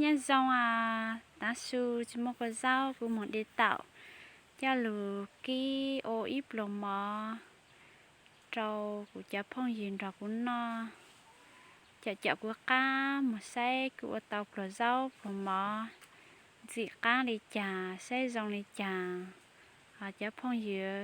Nyob zoo, tav su tsis muaj kua zaub, kuv mus de taum coj lug kib ua ib pluas mov rau kuv cov phooj ywg nrog kuv noj. Caum caum kuv qab mus saib kuv ua tau pluas zaub pluas mov ntxim qab li cas, saib zoo li cas os cov phooj ywg.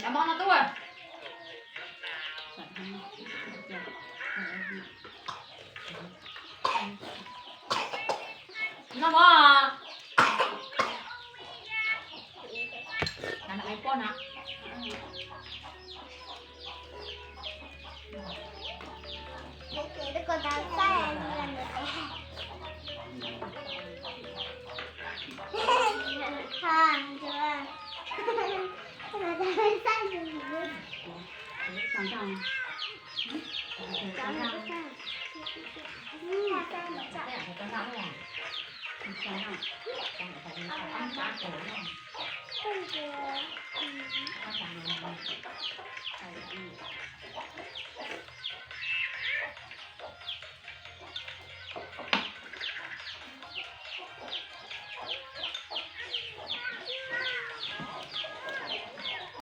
Cov mov no tub. Noj mov.